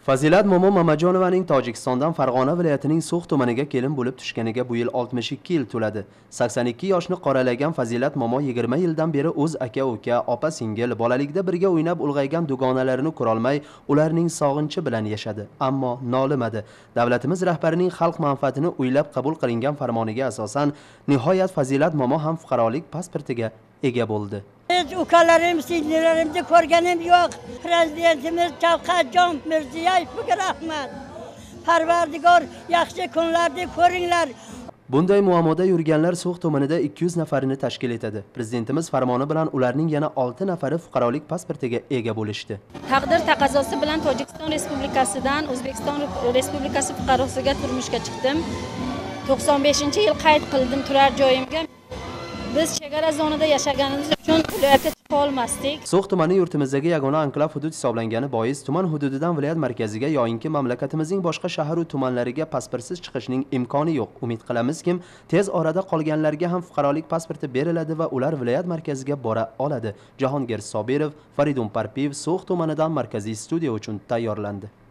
Fazilat Momo Mamajonovaning Tojikistondan Farg'ona viloyatining So'x tumaniga kelin bo'lib tushganiga bu yil 62 yil to'ladi. 82 yoshni qoralagan Fazilat Momo 20 yildan beri o'z aka-uka, opa-singil, bolalikda birga o'ynab ulg'aygan dugonalarini ko'rolmay, ularning sog'inchi bilan yashadi. Ammo nolimadi. Davlatimiz rahbarining xalq manfaatini o'ylab qabul qilingan farmoniga asosan nihoyat Fazilat Momo ham fuqarolik pasportiga ega bo'ldi. Biz ukalarim, singillarimni ko'rganim yo'q. Prezidentimiz Shavkatjon Mirziyoyevga rahmat. Parvardigor yaxshi kunlarni ko'ringlar. Bunday muammoda yurganlar So'x tumanida 200 nafarini tashkil etadi. Prezidentimiz farmoni bilan ularning yana 6 nafari fuqarolik pasportiga ega bo'lishdi. Taqdir taqozosi bilan Tojikiston Respublikasidan O'zbekiston Respublikasi fuqarosiga turmushga chiqdim. 95-yil qayd qildim turar joyimga. Biz chegara zonada yashaganimiz uchun viloyatga chiqa olmasdik. So'x tumani yurtimizdagi yagona anklav hudud hisoblangani bois tuman hududidan viloyat markaziga yoinki mamlakatimizning boshqa shahar va tumanlariga pasportsiz chiqishning imkoni yo'q. Umid qilamizki, tez orada qolganlarga ham fuqarolik pasporti beriladi va ular viloyat markaziga bora oladi. Jahongir Sobirov, Faridun Parpiyev So'x tumanidan markaziy studiya uchun tayyorlandi.